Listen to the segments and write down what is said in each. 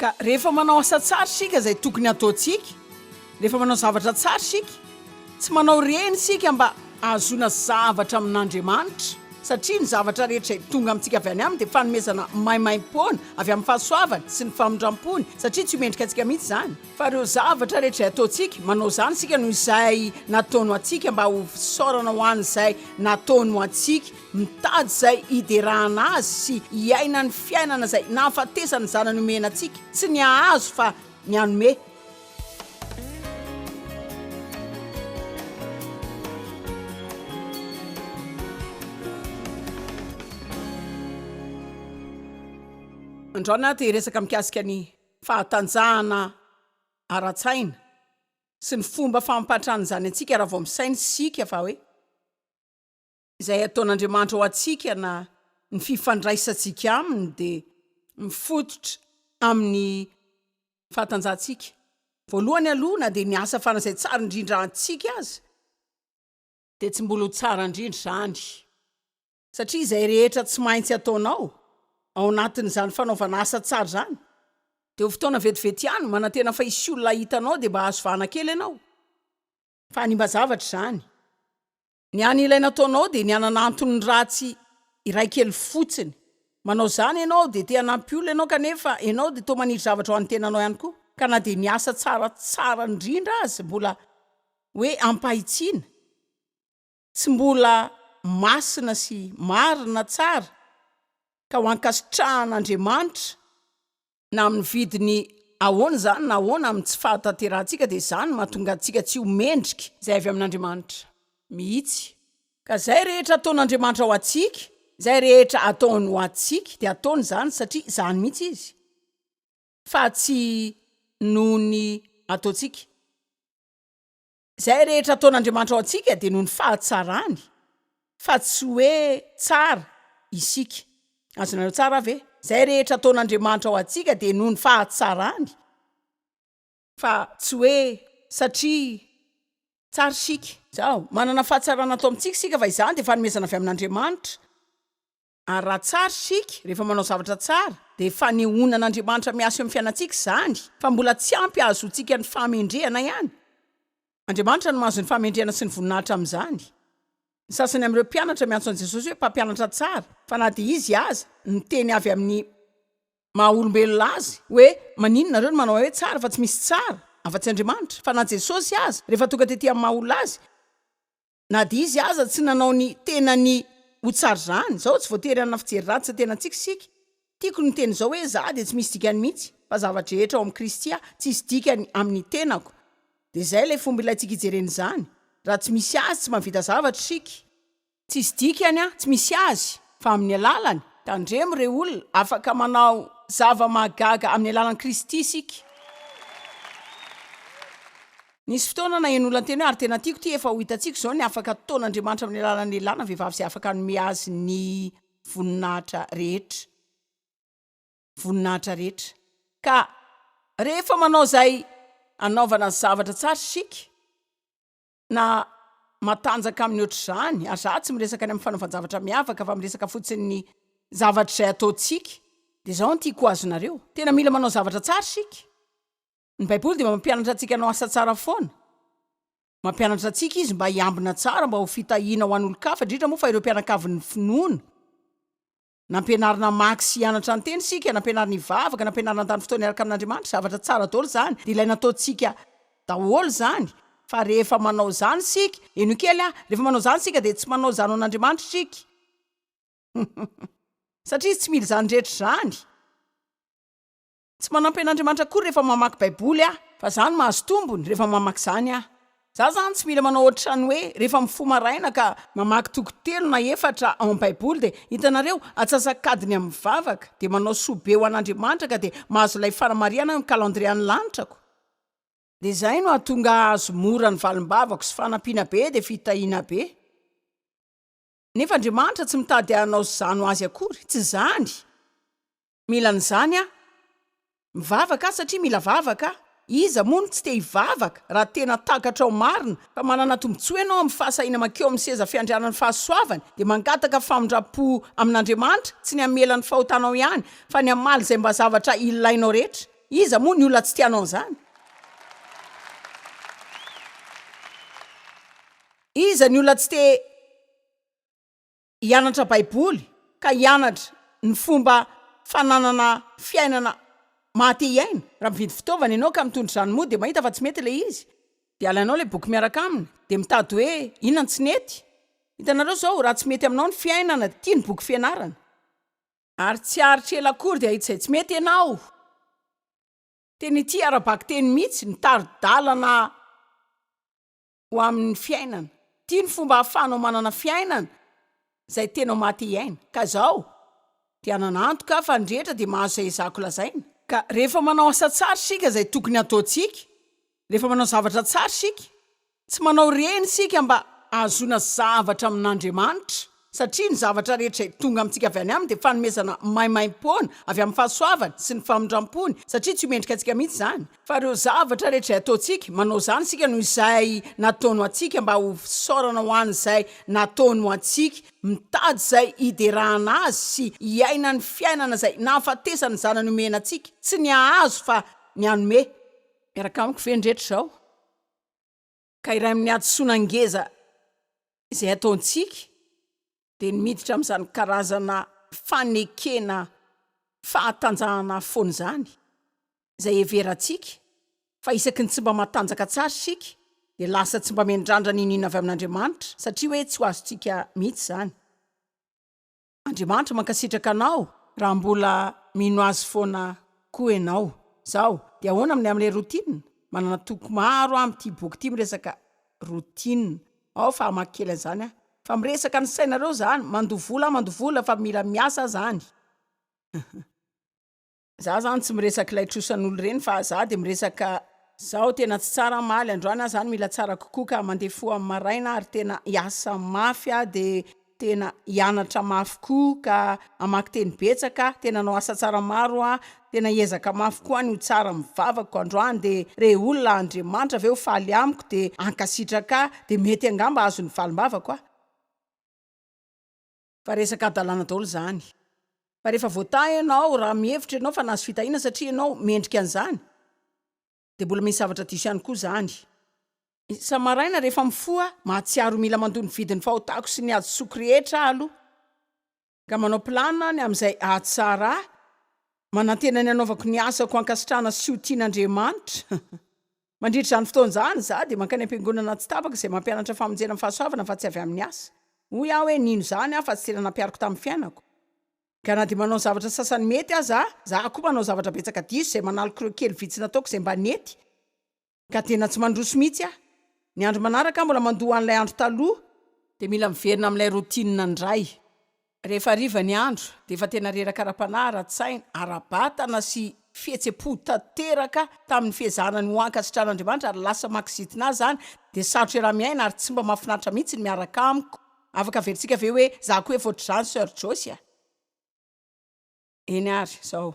Ka rehefa manao asa tsara isika izay tokony hataontsika, rehefa manao zavatra tsara isika, tsy manao ireny isika mba hahazoana zavatra amin'Andriamanitra, satria ny zavatra rehetra izay tonga amintsika avy any Aminy dia fanomezana maimaimpoana avy amin'ny fahasoavany sy ny famindrampony, satria tsy ho mendrika antsika mihitsy izany. Fa ireo zavatra rehetra izay ataontsika, manao izany isika noho izay nataony ho antsika, mba ho fisaorana ho an'izay nataony ho antsika, mitady izay hiderahana Azy sy hiaina ny fiainana izay nahafatesany ny Zanany omena antsika, tsy ny hahazo fa ny hanome. Androany aho te hiresaka mikasika ny fahatanjahana ara-tsaina sy ny fomba fampantran'izany antsika raha vao misaina isika fa hoe izay ataon'Andriamanitra ho antsika na ny fifandraisantsika aminy dia mifototra amin'ny fahatanjahantsika. Voalohany aloha na dia ny asa faran'izay tsara indrindra antsika aza dia tsy mbola ho tsara indrindra izany. Satria izay rehetra tsy maintsy ataonao ao anatin'izany fanaovana asa tsara izany, dia ho fotoana vetivety ihany, manantena fa hisy olona hahita anao dia mba hahazo vahana kely ianao. Fa hanimba zavatra izany. Ny hany ilaina ataonao dia ny hanana antony ratsy iray kely fotsiny. Manao izany ianao dia te hanampy olona ianao kanefa ianao dia toa maniry zavatra ho an'ny tenanao ihany koa. Ka na dia ny asa tsara tsara indrindra aza mbola hoe ampahitsiana. tsy mbola masina sy marina tsara ka ho ankasitrahan'Andriamanitra, na amin'ny vidiny ahoana izany na ahoana amin'ny tsy fahatanterahantsika dia izany no mahatonga antsika tsy ho mendrika izay avy amin'Andriamanitra mihitsy. Ka izay rehetra ataon'Andriamanitra ho antsika, izay rehetra ataony ho antsika dia ataony izany satria izany mihitsy Izy fa tsy noho ny ataontsika. Izay rehetra ataon'Andriamanitra ho antsika dia noho ny fahatsarany fa tsy hoe tsara isika. Azonareo tsara ve? Izay rehetra ataon'Andriamanitra ho antsika dia noho ny fahatsarany fa tsy hoe satria tsara isika. Izao, manana fahatsarana ato amintsika isika fa izany dia fanomezana avy amin'Andriamanitra. Ary raha tsara isika, rehefa manao zavatra tsara, dia fanehoana an'Andriamanitra miasa eo amin'ny fiainantsika izany, fa mbola tsy ampy hahazoantsika ny fahamendrehana ihany. Andriamanitra no mahazo ny fahamendrehana sy ny voninahitra amin'izany. Ny sasany amin'ireo mpianatra miantso an'i Jesosy hoe Mpampianatra tsara, fa na dia Izy aza niteny avy amin'ny maha-olombelona Azy hoe, Maninona nareo no manao ahy hoe tsara fa tsy misy tsara afa-tsy Andriamanitra? Fa na Jesosy aza, rehefa tonga tety amin'ny maha-olona Azy, Na dia izy aza tsy nanao ny tenany ho tsara izany. Izao tsy voatery hanana fijery ratsy ny tenantsika isika. Tiako ny miteny izao hoe izaho dia tsy misy dikany mihitsy, fa zava-drehetra ao amin'i Kristy aho, tsisy dikany amin'ny tenako. Dia izay ilay fomba ilaintsika hijerena izany. Raha tsy misy Azy, tsy mahavita zavatra isika. Tsisy dikany aho, tsy misy Azy, fa amin'ny alalany. Tandremo re olona, afaka manao zava-mahagaga amin'ny alalan'i Kristy isika. Nisy fotoana naheno olona niteny hoe ary tena tiako ity efa ho hitantsika izao ny afaka ataon'Andriamanitra amin'ny alalan'ny lehilahy na vehivavy izay afaka hanome azy ny voninahitra rehetra. Voninahitra rehetra. Ka rehefa manao izay hanaovana zavatra tsara isika na matanjaka amin'ny ohatr'izany, ary za tsy miresaka ny amin'ny fanaovan-javatra miavaka fa miresaka fotsiny ny zavatra izay ataontsika, dia izao no tiako ho azonareo, tena mila manao zavatra tsara isika. Ny Baiboly dia mampianatra antsika hanao asa tsara foana. Mampianatra antsika izy mba hiambina tsara, mba ho fitahiana ho an'olon-kafa, indrindra moa fa ireo mpianakavin'ny finoana. Nampianarina hamaky sy hianatra ny Teny isika, nampianarina hivavaka, nampianarina handany fotoana hiaraka amin'Andriamanitra. Zavatra tsara daholo izany, dia ilaina ataontsika daholo izany. Fa rehefa manao izany isika, henoy kely aho, rehefa manao izany isika dia tsy manao izany ho an'Andriamanitra isika. Satria izy tsy mila izany rehetra izany. Tsy manampy an'Andriamanitra akory rehefa mamaky baiboly aho fa za no mahazo tombony rehefa mamaky izany aho. Za zany tsy mila manao ohatran'ny hoe rehefa mifoha maraina ka mamaky toko telo na efatra ao amin'ny baiboly dia hitanareo atsasak'adiny amin'ny vavaka dia manao soa be ho an'Andriamanitra ka dia mahazo ilay fanamarihana eo amin'ny calendrier ny lanitrako. Dia izay no hahatonga ahazo mora ny valim-bavako sy fanampiana be dia fitahiana be. Nefa Andriamanitra tsy mitady hanao izany ho azy akory, tsy izany. Mila an'izany aho. Mivavaka aho satria mila vavaka aho. Iza moa no tsy te hivavaka raha tena takatrao marina fa manana tombontsoa ianao amin'ny fahasahiana mankeo amin'ny seza fiandrianan'ny fahasoavany dia mangataka famindram-po amin'Andriamanitra, tsy ny hamela ny fahotanao ihany fa ny hamaly izay mba zavatra ilainao rehetra. Iza moa ny olona tsy te hanao an'izany? Iza ny olona tsy te hianatra Baiboly ka hianatra ny fomba fananana fiainana maha te hiaina? Raha mividy fitaovana ianao ka mitondra izany mody dia mahita fa tsy mety ilay izy, dia alainao ilay boky miaraka aminy, dia mitady hoe inona no tsy nety. Hitanareo izao, raha tsy mety aminao ny fiainana, ity ny boky fianarana. Ary tsy haharitra ela akory dia hahita izay tsy mety ianao. Tena ity ara-bakiteny mihitsy, mitari-dalana ho amin'ny fiainana. Ity ny fomba ahafahanao manana fiainana izay tena ho maha-te hiaina. Ka izao, dia hanana antoka aho fa ny rehetra dia mahazo izay ezahako lazaina. Ka rehefa manao asa tsara isika izay tokony hataontsika, rehefa manao zavatra tsara isika, Tsy manao ireny isika mba hahazoana zavatra amin'Andriamanitra, satria ny zavatra rehetra izay tonga amintsika avy any Aminy dia fanomezana maimaimpoana avy amin'ny fahasoavany sy ny famindrampony, satria tsy ho mendrika antsika mihitsy izany. Fa ireo zavatra rehetra izay ataontsika, manao izany isika noho izay nataony ho antsika, mba ho fisaorana ho an'izay nataony ho antsika, mitady izay hiderana Azy sy hiaina ny fiainana izay nahafatesany ny Zanany omena antsika, tsy ny hahazo fa ny hanome. Miaraka amiko ve ny rehetra izao? Ka iray amin'ny hadisoana ngeza izay ataontsika dia ny miditra amin'izany karazana fanekena fahatanjahana foana izany, izay heverantsika fa isaky ny tsy mba matanjaka tsara isika dia lasa tsy mba miandrandra n'inon'inona avy amin'Andriamanitra satria hoe tsy ho azontsika mihitsy izany. Andriamanitra mankasitraka anao raha mbola mino azy foana koa ianao. Zao, dia ahoana amin'ny amin'ilay routine? Manana toko maro aho amin'ity boky ity miresaka routine. Ao fa hamaky kely an'izany aho. Fa miresaka ny sainareo zany, mandoa vola aho mandoa vola fa mila miasa aho zany. Za zany tsy miresaka ilay trosan'olo ireny fa za de miresaka Zaho tena tsy tsara amaly androany aho zany mila tsara kokoa ka mandeha fo amin'ny maraina ary tena hiasa mafy aho de tena hianatra mafy koa ka hamaky teny betsaka tena hanao asa tsara maro aho tena hiezaka mafy koa aho ny ho tsara amin'ny vavako androany de re olona Andriamanitra ve ho faly amiko de hankasitraka ahy de mety angamba hahazo ny valim-bavako aho. Fa resaka hadalana daholo izany. Fa rehefa voatahy ianao, raha mihevitra ianao fa nahazo fitahiana satria ianao mendrika an'izany, dia mbola misy zavatra diso ihany koa izany. Isa-maraina rehefa mifoha, mahatsiaro mila mandoa ny vidin'ny fahotako sy ny hadisoako rehetra aho aloha. Ka manao plan ny amin'izay hahatsara ahy, manantena ny hanaovako ny asako hankasitrahana sy ho tian'Andriamanitra. Mandritra izany fotoana izany, izaho dia mankany am-piangonana tsy tapaka izay mampianatra famonjena amin'ny fahasoavana fa tsy avy amin'ny asa. Hoy aho hoe nino izany aho fa tsy tena nampihariko tamin'ny fiainako. Ka na dia manao zavatra sasany mety aza aho, izaho koa manao zavatra betsaka diso izay manaloka ireo kely vitsy nataoko izay mba nety. Ka tena tsy mandroso mihitsy aho. Ny andro manaraka aho mbola mandoa an'ilay andro taloha. Dia mila miverina amin'ilay routine indray. Rehefa hariva ny andro dia efa tena reraka ara-panahy, ara-tsaina, ara-batana sy fihetsem-po tanteraka tamin'ny fiezahana ny ho ankasitrahan'Andriamanitra ary lasa makizitina ahy izany dia sarotra iaraha-miaina ary tsy mba mahafinaritra mihitsy ny miaraka amiko. Afaka averintsika ve hoe za koa efa ohatr'izany Soeur Josie a? Eny ary, izao.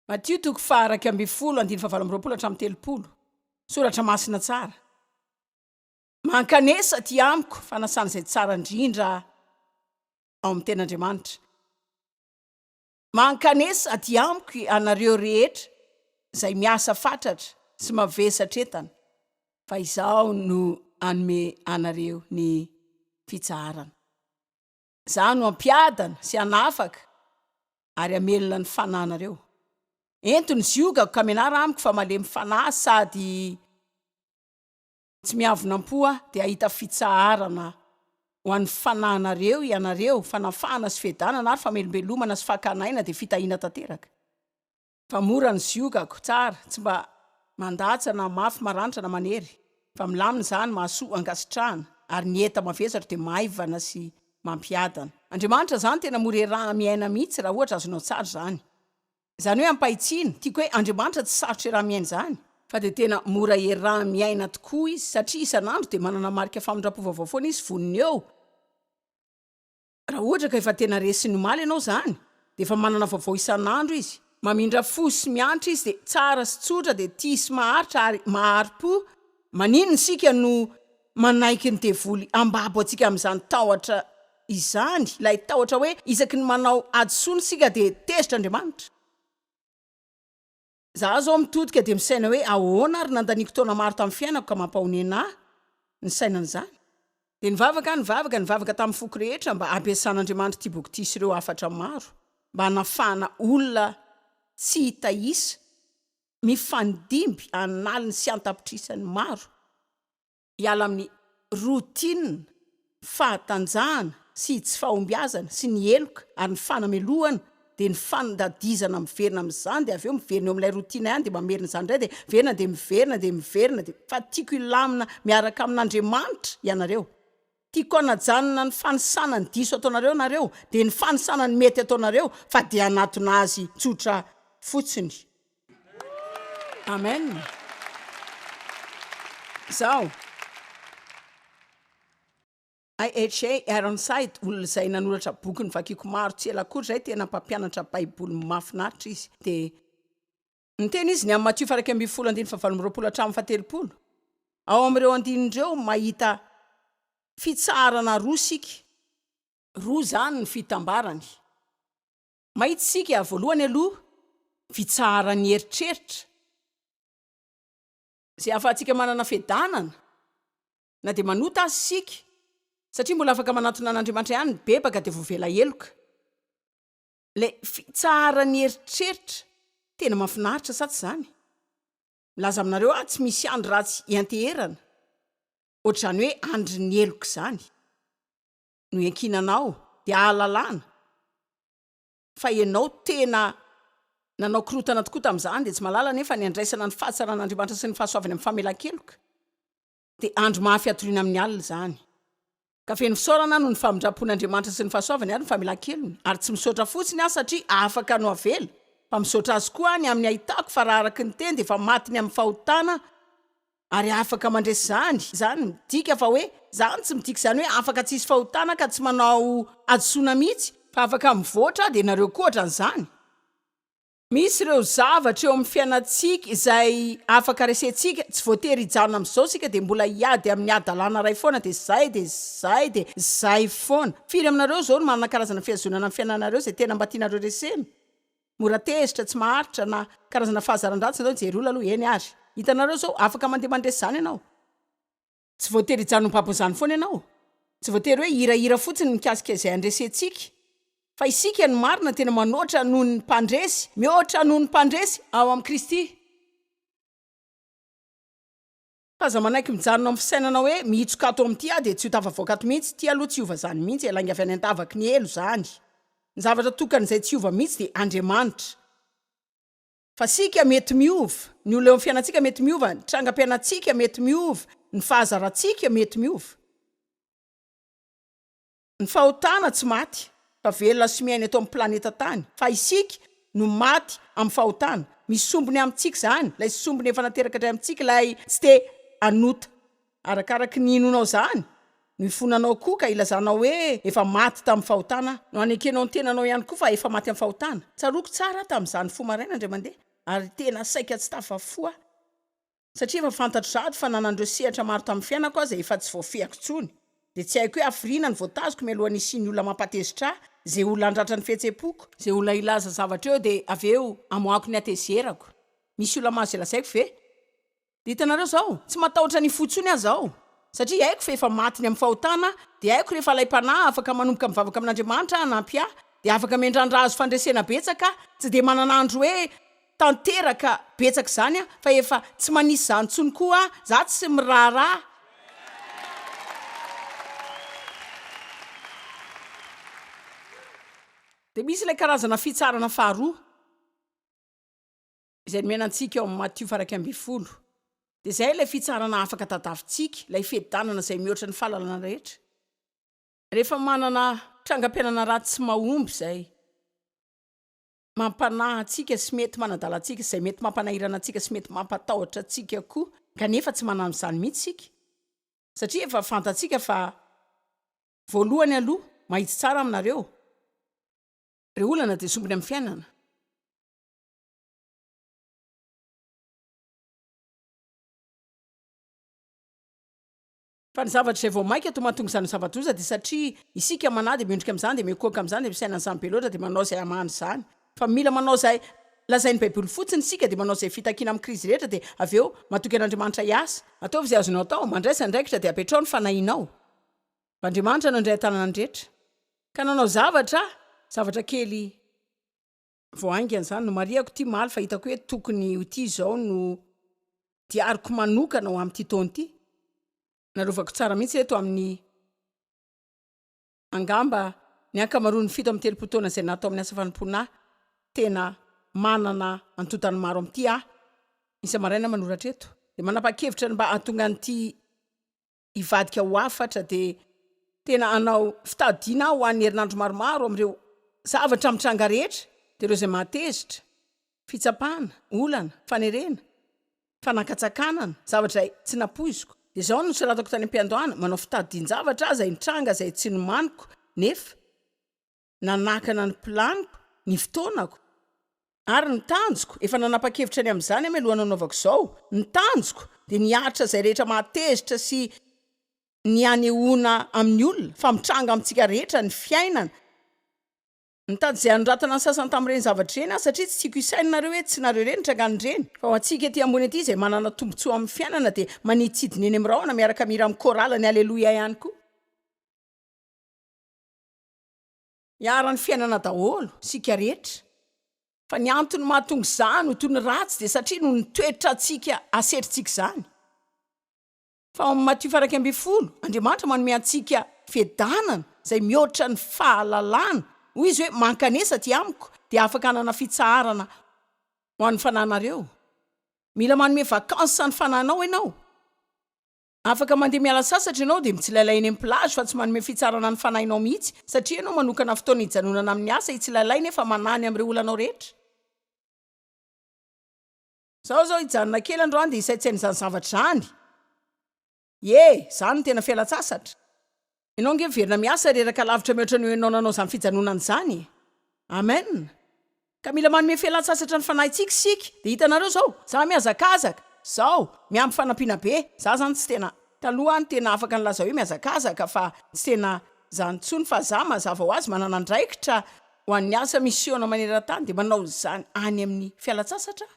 Matio toko faha 11 andininy faha 28 hatramin'ny 30. Soratra masina tsara. Mankanesa aty amiko, fanasana izay tsara indrindra ao amin'ny Tenin'Andriamanitra. Mankanesa aty amiko ianareo rehetra izay miasa fatratra sy mavesatra entana, fa Izaho no hanome anareo ny fitsaharana. Izaho no hampiadana sy hanafaka ary hamelona ny fanahinareo. Ento ny ziogako ka mianara amiko fa malemy fanahy sady. Tsy miavona am-po aho, dia hahita fitsaharana ho an'ny fanahinareo ianareo, fanafahana sy fiadanana ary famelombelomana sy fakana aina dia fitahiana tanteraka. Fa mora ny ziogako, tsara, tsy mba mandatsa na mafy maranitra na manery, fa milamina izany, mahasoa, ankasitrahana, ary ny enta-mavesatro dia maivana sy mampiadana. Andriamanitra izany tena mora iaraha-miaina mihitsy raha ohatra azonao tsara izany. Izany hoe ampahitsiana, tiako hoe Andriamanitra tsy sarotra iaraha-miaina izany, fa dia tena mora iaraha-miaina tokoa Izy, satria isan'andro dia manana marika famindram-po vaovao foana Izy vonona eo, raha ohatra ka efa tena resin'ny omaly ianao izany, dia efa manana vaovao isan'andro Izy, mamindra fo sy miantra Izy, dia tsara sy tsotra, dia tia sy maharitra ary mahari-po, maninona isika no Manaiky ny devoly hambabo antsika amin'izany tahotra izany, ilay tahotra hoe isaky ny manao hadisoana isika dia tezitra Andriamanitra. Za zao mitodika dia misaina hoe ahoana ary nandaniako taona maro tamin'ny fiainako ka mampahonena ahy ny saina an'izany. Dia nivavaka aho, nivavaka, nivavaka tamin'ny foko rehetra mba hampiasan'Andriamanitra ity boky ity sy ireo hafatra maro mba hanafahana olona tsy hita isa, mifandimby an'aliny sy an-tapitrisany maro. hiala amin'ny routine, fahatanjahana sy tsy fahombiazana sy ny heloka ary ny fanamelohana dia ny fandadizana miverina amin'izany dia avy eo miverina eo amin'ilay routine ihany dia mamerina izany indray dia miverina dia miverina dia miverina dia fa tiako hilamina miaraka amin'Andriamanitra ianareo. Tiako hanajanona ny fanisana ny diso ataonareo nareo dia ny fanisana ny mety ataonareo fa dia hanatona azy tsotra fotsiny. Amen. Izao. IHA Ironside, olona izay nanoratra boky novakiako maro tsy ela akory izay, tena mpampianatra baiboly mahafinaritra izy, dia niteny izy ny amin'ny Matio faha 11 andininy faha 28 hatramin'ny faha 30. Ao amin'ireo andininy ireo mahita fitsaharana roa isika. Roa izany ny fitambarany. Mahita isika, voalohany aloha, fitsaharan'ny eritreritra, izay ahafahantsika manana fiadanana na dia manota aza isika, satria mbola afaka manatona an'Andriamanitra ihany, mibebaka dia voavela heloka. Ilay fitsaharan'ny eritreritra, tena mahafinaritra sa tsy izany? Milaza aminareo aho, tsy misy andro ratsy ianteherana, ohatr'izany hoe andrin'ny heloka izany no iankinanao, dia ahalalana fa ianao tena nanao korontana tokoa tamin'izany, dia tsy mahalala anefa ny handraisana ny fahatsaran'Andriamanitra sy ny fahasoavany amin'ny famelan-keloka. Dia andro mafy hatoriana amin'ny alina izany. Ka feno fisaorana aho noho ny famindram-pon'Andriamanitra sy ny fahasoavany ary ny famelan-kelony. Ary tsy misaotra fotsiny aho satria afaka no avela, fa misaotra Azy koa aho ny amin'ny ahitako fa raha araka ny teny dia efa maty ny amin'ny fahotana Ary afaka mandresy izany, izany midika fa hoe, izany tsy midika izany hoe afaka tsisy fahotana ka tsy manao hadisoana mihitsy, fa afaka mivoatra dia nareo koa ohatran'izany. Misy ireo zavatra eo amin'ny fiainantsika izay afaka resentsika, tsy voatery hijanona amin'izao isika dia mbola hiady amin'ny hadalana iray foana dia izay dia izay dia izay foana. Firy aminareo izao no manana karazana fihazonana amin'ny fiainanareo izay tena mba tianareo resena? Mora tezitra, tsy maharitra, na karazana fahazaran-dratsy ianao, hijery olona aloha, eny ary. Hitanareo izao, afaka mandeha mandresy izany ianao. Tsy voatery hijanona ho babon'izany foana ianao. Tsy voatery hoe hihirahira fotsiny mikasika izay handresentsika. Fa isika no marina tena manoatra noho ny mpandresy, mihoatra noho ny mpandresy ao amin'i Kristy. Fa aza manaiky mijanona amin'ny fisainana hoe mihitsoka ato amin'ity aho dia tsy ho tafavoaka ato mihitsy, ity aloha tsy hiova izany mihitsy e, lainga avy any an-davaky ny helo izany. Ny zavatra tokana izay tsy hiova mihitsy dia Andriamanitra. Fa isika mety miova, ny olona eo amin'ny fiainantsika mety miova, ny trangam-piainantsika mety miova, ny fahazarantsika mety miova. Ny fahotana tsy maty fa velona sy miaina eto amin'ny planeta tany fa isika no maty amin'ny fahotana, misy sombiny amintsika izany, ilay sombiny efa nateraka indray amintsika ilay tsy te hanota. Arakaraky ny inoanao izany no ifonanao koa ka ilazanao hoe efa maty tamin'ny fahotana aho, no anekenao ny tenanao ihany koa fa efa maty amin'ny fahotana. Tsaroako tsara aho tamin'izaho nifoha maraina indray mandeha ary tena saika tsy tafafoha aho. Satria efa fantatro sahady fa nanan'ireo sehatra maro tamin'ny fiainako aho izay efa tsy voafehiko intsony. Dia tsy haiko hoe hafiriana ny voatazoko mialohan'ny hisian'ny olona mampatezitra ahy, izay olona handratra ny fihetseham-poko, izay olona hilaza zavatra eo dia avy eo hamoahako ny hatezerako. Misy olona mahazo izay lazaiko ve? Dia hitanareo izao, tsy matahotra ny hifoha intsony aho izao. Satria haiko fa efa maty ny amin'ny fahotana aho, dia haiko rehefa alaim-panahy afaka manomboka mivavaka amin'Andriamanitra aho hanampy ahy, dia afaka miandrandra hahazo fandresena betsaka aho, tsy dia manana andro hoe tanteraka betsaka izany aho, fa efa tsy manisy izany intsony koa aho, za tsy miraharaha. Dia misy ilay karazana fitsarana faharoa. Izay nomena antsika ao amin'ny Matio faha 11. Dia izay ilay fitsarana afaka tadavintsika, ilay fiadanana izay mihoatra ny fahalalana rehetra. Rehefa manana trangam-piainana ratsy tsy mahomby izay mampanahy antsika sy mety manadala antsika, izay mety mampanahirana antsika sy mety mampatahotra antsika koa, kanefa tsy manana izany mihitsy isika, satria efa fantatsika fa voalohany aloha, mahitsy tsara aminareo, ireo olana dia sombiny amin'ny fiainana. Fa ny zavatra izay vao mainka toa mahatonga izany ho zava-doza dia satria isika manahy dia miondrika amin'izany dia mikohaka amin'izany dia misaina an'izany be loatra dia manao izay hamahana izany. Fa mila manao izay. lazain'ny Baiboly fotsiny isika dia manao izay fitakiana amin'ny krizy rehetra dia avy eo matoky an'Andriamanitra hiasa. Ataovy izay azonao atao, mandraisa andraikitra dia apetraho ny fanahianao. Fa Andriamanitra no handray an-tanana ny rehetra. Ka nanao zavatra aho, zavatra kely vao haingana izany, nomarihako ity omaly fa hitako hoe tokony ho ity izao no diariko manokana ho amin'ity taona ity. Narovako tsara mihitsy ireto amin'ny. Angamba ny ankamaroan'ny 37 taona izay naha tao amin'ny asa fanompoana ahy, tena manana antontany maro amin'ity aho isa-maraina manoratra eto, dia manapa-kevitra ny mba hahatonga an'ity hivadika ho hafatra dia tena hanao fitadiana aho ho an'ny herinandro maromaro amin'ireo zavatra mitranga rehetra, dia ireo izay mahatezitra, fitsapana, olana, fanerena, Fanakatsakanana, zavatra izay tsy nampoiziko. Dia izao no nosoratako tany am-piandohana, manao fitadidian-javatra aho izay nitranga izay tsy nomaniko nefa nanakana ny planiko, ny fotoanako, ary ny tanjoko, efa nanapa-kevitra ny amin'izany aho mialohan'ny hanaovako izao, ny tanjoko dia ny hiaritra izay rehetra mahatezitra sy ny hanehoana amin'ny olona fa mitranga amintsika rehetra ny fiainana. Nitady izay hanoratana ny sasany tamin'ireny zavatra ireny aho satria tsy tiako hisaina nareo hoe tsy nareo ireny nitrangan'ireny. Fa ho antsika ety ambony ety izay manana tombontsoa amin'ny fiainana dia maniditsidina eny amin'ny rahona miaraka mihira amin'ny chorale ny Aleloia ihany koa. Iharan'ny fiainana daholo isika rehetra. Fa ny antony mahatonga izany ho toy ny ratsy dia satria noho ny toetrantsika asetrintsika izany. Fa ao amin'ny Matio faha 11, Andriamanitra manome antsika fiadanana izay mihoatra ny fahalalana. Hoy Izy hoe, Mankanesa aty amiko, dia afaka hanana fitsaharana ho an'ny fanahinareo. Mila manome vacances ny fanahinao ianao. Afaka mandeha miala sasatra ianao dia mitsilailay eny amin'ny plage fa tsy manome fitsaharana ny fanahinao mihitsy satria ianao manokana fotoana hijanonana amin'ny asa hitsilailay nefa manahy ny amin'ireo olanao rehetra. Zaho zao hijanona kely androany dia hisaintsaina izany zavatra izany. Ie, izany no tena fialantsasatra. Ianao ange miverina miasa reraka lavitra mihoatra noho ianao nanao izany fijanonana izany e. Amen. Ka mila manome fialantsasatra ny fanahintsika isika. Dia hitanareo izao, za mihazakazaka, zao, miampy fanampiana be. Za zany tsy tena, taloha aho no tena afaka nilaza hoe mihazakazaka fa tsy tena izany intsony fa za mazava ho azy manana andraikitra Ho an'ny asa misiona maneran-tany dia manao izany any amin'ny fialan-tsasatra aho.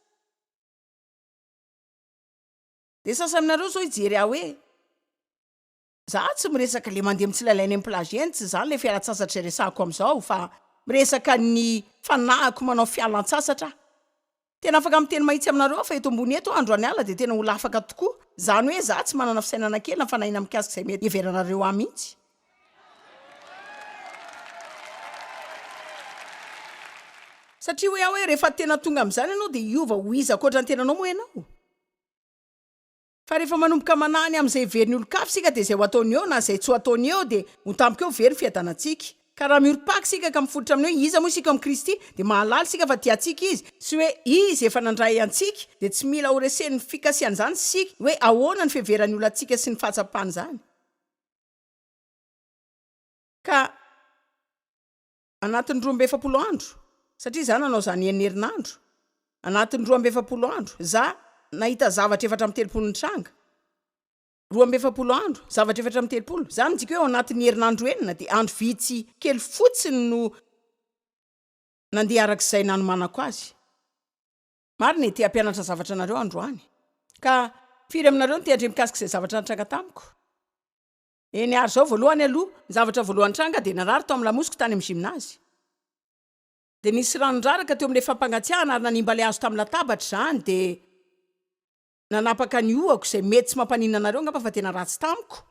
Dia sasany aminareo izao hijery ahy hoe, za tsy miresaka le mandeha mitsilailay any amin'ny plage eny, tsy izany ilay fialan-tsasatra izay resahako amin'izao fa miresaka ny fanahiko manao fialan-tsasatra aho. Tena afaka miteny mahitsy aminareo aho fa eto ambony eto aho androany alina dia tena olona afaka tokoa. Izany hoe izaho tsy manana fisainana kely na fanahiana mikasika izay mety hiheveranareo ahy mihitsy. Satria hoy aho hoe rehefa tena tonga amin'izany ianao dia hiova ho iza ankoatra ny tenanao moa ianao? Fa rehefa manomboka manahy ny amin'izay heverin'ny olon-kafa isika dia izay ho ataony eo na izay tsy ho ataony eo dia ho tampoka eo very ny fiadanantsika. Ka raha miorim-paka isika ka mifototra amin'ny hoe iza moa isika ao amin'i Kristy dia mahalala isika fa tia antsika Izy sy hoe Izy efa nandray antsika dia tsy mila ho resen'ny fikasihan'izany isika hoe ahoana ny fiheveran'ny olona antsika sy ny fahatsapany izany. Ka anatin'ny 42 andro, satria za nanao izany enina herinandro, anatin'ny 42 andro, za nahita zavatra 34 nitranga, 42 andro, zavatra 34, zany midika hoe ao anatin'ny herinandro enina dia andro vitsy kely fotsiny no nandeha araka izay nanomanako azy. Marina e, te hampianatra zavatra anareo androany. Ka firy aminareo no te handre mikasika izay zavatra nitranga tamiko? Eny ary izao, voalohany aloha, ny zavatra voalohany nitranga dia narary tao amin'ny lamosiko tany amin'ny gymnase. Dia nisy rano niraraka teo amin'ilay fampangatsiahana ary nanimba ilay hazo tamin'ny latabatra izany dia nanapaka ny hohako izay mety tsy mampaninona anareo angamba fa tena ratsy tamiko.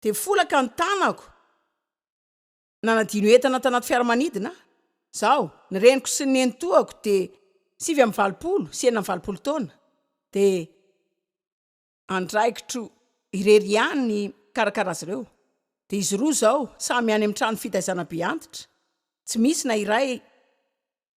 Dia folaka ny tanako. Nanadino entana tanaty fiaramanidina aho. Izaho, ny reniko sy ny nenitoako dia 89 sy 86 taona. Dia. Andraikitro irery ihany ny mikarakara azy ireo. Dia izy roa izao samy any amin'ny trano fitaizana be antitra. Tsy misy na iray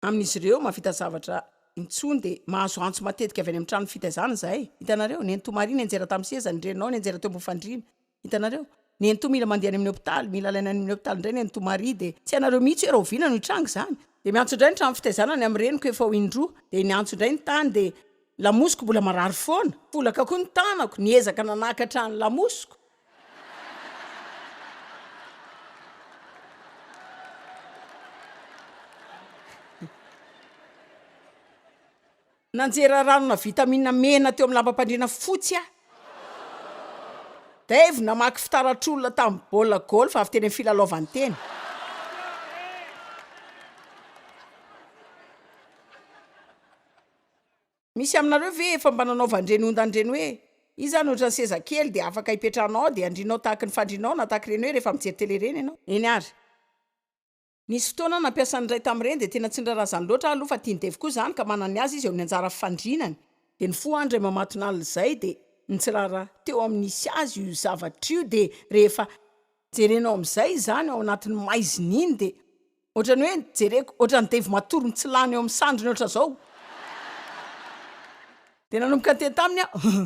amin'izy ireo mahavita zavatra intsony dia mahazo antso matetika avy any amin'ny trano fitaizana izahay. Hitanareo? Nenitoa Maria nianjera tamin'ny seza, ny reninao nianjera teo ambony fandriana. Hitanareo? Nenitoa mila mandeha any amin'ny hopitaly, mila alaina any amin'ny hopitaly indray nenitoa Maria dia tsy hainareo mihitsy hoe rahoviana no hitranga izany. Dia miantso indray ny trano fitaizana ny amin'ny reniko efa ho indroa, dia niantso indray ny tany dia lamosiko mbola marary foana. Folaka koa ny tanako, niezaka nanakatra ny lamosiko. Nanjera ranona vitamina mena teo amin'ny lambam-pandriana fotsy aho. Dave namaky fitaratr'olona tamin'ny baolina golf avy teny amin'ny filalaovany teny. Misy aminareo ve efa mba nanaovan'ireny ondana ireny hoe, Iza no ohatran'ny seza kely dia afaka ipetrahanao ao dia andrianao tahaky ny fandrianao na tahaky ireny hoe rehefa mijery tele ireny ianao? Eny ary. Nisy fotoana aho nampiasa ny iray tamin'ireny dia tena tsy niraharaha izany loatra aho aloha fa tian'i Dave koa izany ka manana ny azy izy eo amin'ny anjara fandrinany. Dia nifoha aho indray mamatonalina izay dia nitsirara teo amin'ny nisy azy io zavatra io dia rehefa jerenao amin'izay izany ao anatin'ny maizina iny dia ohatran'ny hoe jereko ohatran'i Dave matory mitsilany eo amin'ny sandriny ohatran'izao. Dia nanomboka niteny taminy aho.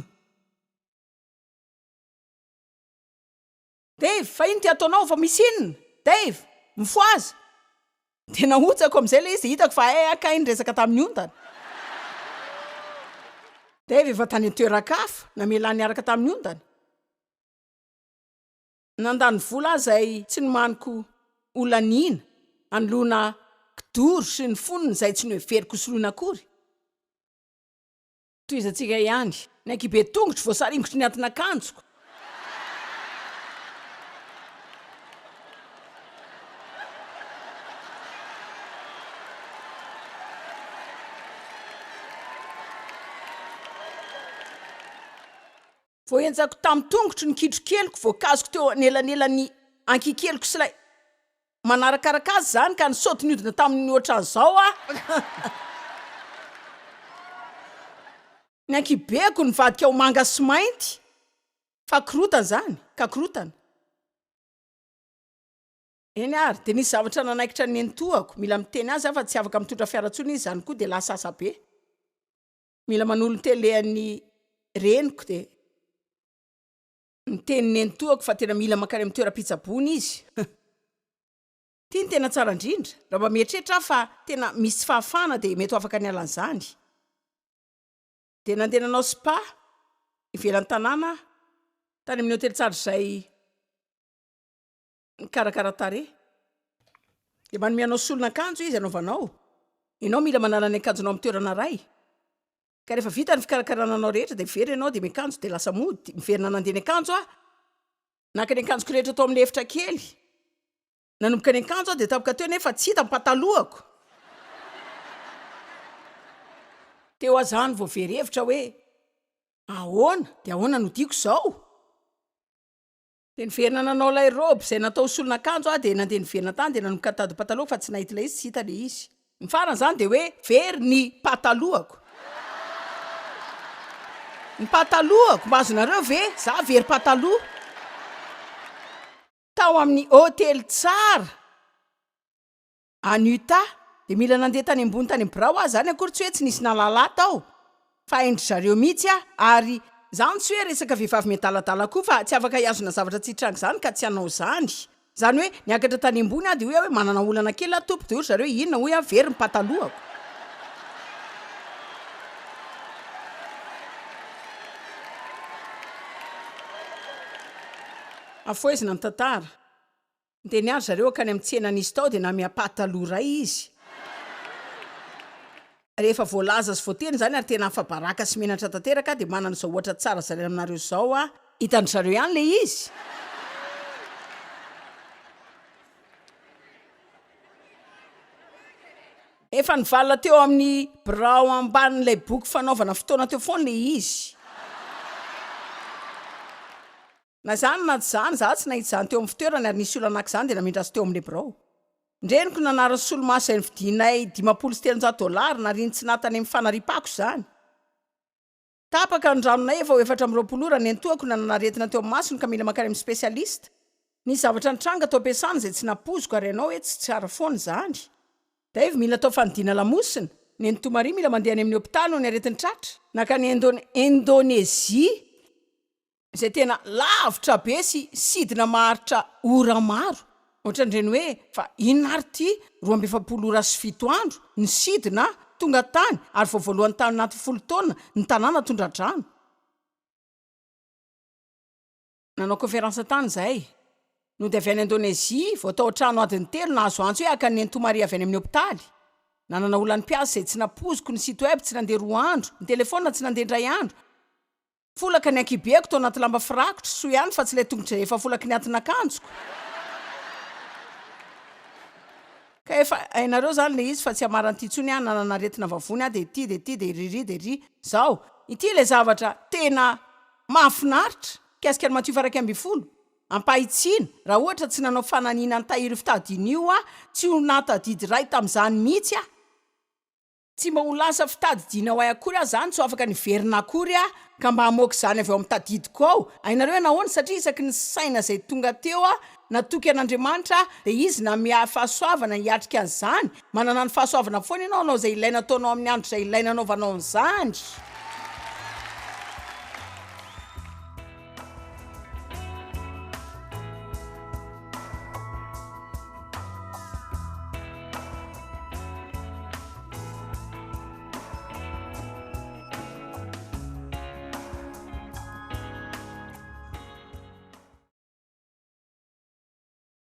Dave, fa ino ty ataonao fa misy inona? Dave, mifohaza! Dia nahotsako amin'izay ilay izy dia hitako fa hay aho kay niresaka tamin'ny ondana. Dave efa tany an-toeran-kafa, namela ahy niaraka tamin'ny ondana. Nandany vola aho izay tsy nomaniko ho laniana hanoloana kidoro sy ny fonony izay tsy noheveriko ho soloina akory. Tohizantsika ihany. Ny ankibe tongotro voasaringotry ny antin'akanjoko. Voahenjako tamin'ny tongotro ny kitrokeliko voakazoko teo anelanelan'ny ankikeliko sy ilay manarakaraka azy izany ka nisaoty nihodina tamin'ny ohatran'izao aho. Ny ankibeko nivadika ho manga sy mainty fa korotana izany ka korotana. Eny ary, dia nisy zavatra nanaikitra ny nenitoako, mila miteny azy aho fa tsy afaka mitondra fiara intsony izy izany koa dia lasa asa be. Mila manolo ny tele an'ny reniko dia miteny nenitoako fa tena mila mankany amin'ny toeram-pitsaboana izy. Ity no tena tsara indrindra. Raha mba mieritreritra aho fa tena misy tsy fahafahana dia mety ho afaka niala an'izany. Dia nandeha nanao spa ivelan'ny tanàna aho, tany amin'ny hotely tsara izay mikarakara tarehy. Dia manome anao solon'akanjo izy anaovanao. Ianao mila manala ny akanjonao amin'ny toerana iray. Ka rehefa vita ny fikarakarana anao rehetra dia miverina ianao dia miakanjo dia lasa mody. Miverina nandeha niakanjo aho. Naka ny akanjoko rehetra tao amin'ilay efitra kely. Nanomboka niakanjo aho dia tampoka teo nefa tsy hita ny patalohako. Teo aho izany vao very hevitra hoe ahoana dia ahoana no diako izao? Dia niverina nanao ilay robe izay natao ho solon'akanjo aho dia nandeha niverina tany dia nanomboka nitady pataloha fa tsy nahita ilay izy, tsy hita ilay izy. Ny farany izany dia hoe very ny patalohako. Ny patalohako, mba azonareo ve? Za very pataloha. Tao amin'ny hotely tsara. Any Utah, dia mila nandeha tany ambony tany amin'ny birao aho, izany akory tsy hoe tsy nisy nahalala ahy tao, fa hain-dry zareo mihitsy aho, ary. Izany tsy hoe resaka vehivavy miadaladala koa, fa tsy afaka hihazona zavatra tsy hitranga izany ka tsy hanao izany. Izany hoe, niakatra tany ambony aho dia hoy aho hoe manana olana kely aho tompoko, dia hoy ry zareo inona, hoy aho very ny patalohako. Afohezina ny tantara. Dia niandry zareo hankany amin'ny tsena nisy tao dia namia pataloha iray izy. Rehefa voalaza sy voateny izany ary tena afa-baraka sy menatra tanteraka aho dia manana izao ohatra tsara zaraina aminareo izao aho. Hitan-dry zareo ihany ilay izy. Efa nivalona teo amin'ny birao ambanin'ilay boky fanaovana fotoana teo foana ilay izy. Na izany na tsy izany, izaho tsy nahita izany teo amin'ny fitoerany ary nisy olona naka izany dia namindra azy teo amin'ilay birao. Ny reniko nanary ny solomaso izay novidianay 350 dollars, nariany tsy naha tany amin'ny fanariam-pako izany. Tapaka ny ranonay efa ho 24 ora, nenitoako nanana aretina teo amin'ny masony ka mila mankany amin'ny spécialiste. Nisy zavatra nitranga tao am-piasana izay tsy nampoiziko ary ianao hoe tsy tsara foana izany. Dave mila atao fandidiana lamosina. Nenitoa Maria mila mandeha any amin'ny hopitaly noho ny aretin'ny tratra. Nankany Indonezia. izay tena lavitra be sy sidina maharitra ora maro, ohatran'ireny hoe fa inona ary ity 42 ora sy 7 andro ny sidina tonga tany ary vao voalohany tany anaty 10 taona ny tanàna tondra-drano. Nanao conférence tany izahay. Nody avy any Indonezia, vao tao an-trano adiny telo, nahazo antso hoe haka an'i Nenitoa Maria avy any amin'ny hopitaly. Nanana olan'ny mpiasa izay tsy nampoiziko, ny site web tsy nandeha roa andro, ny telefaonina tsy nandeha indray andro. Folaka ny ankibeko tao anaty lamba firakotra, soa ihany fa tsy ilay tongotra efa folaky ny atin'akanjoko. Ka efa hainareo izany ilay izy fa tsy hamaran'ity intsony aho, nanana aretina vavony aho dia ity dia ity dia ry ry dia ry. Izao, ity ilay zavatra tena mahafinaritra mikasika ny Matio faha 11. Ampahitsiana, raha ohatra tsy nanao fananiana ny tahiry io fitadiana io aho, tsy ho nahatadidy iray tamin'izany mihitsy aho. Tsy mba ho lasa fitadidiana ho ahy akory aho izany, tsy ho afaka niverina akory aho ka mba hamoaka izany avy ao amin'ny tadidiko ao. Hainareo hoe nahoana? Satria isaky ny saina izay tonga teo aho, natoky an'Andriamanitra aho, dia Izy nanome ahy fahasoavana hiatrika an'izany. Manana ny fahasoavana foana ianao hanao izay ilaina ataonao amin'ny andro izay ilaina anaovanao an'izany.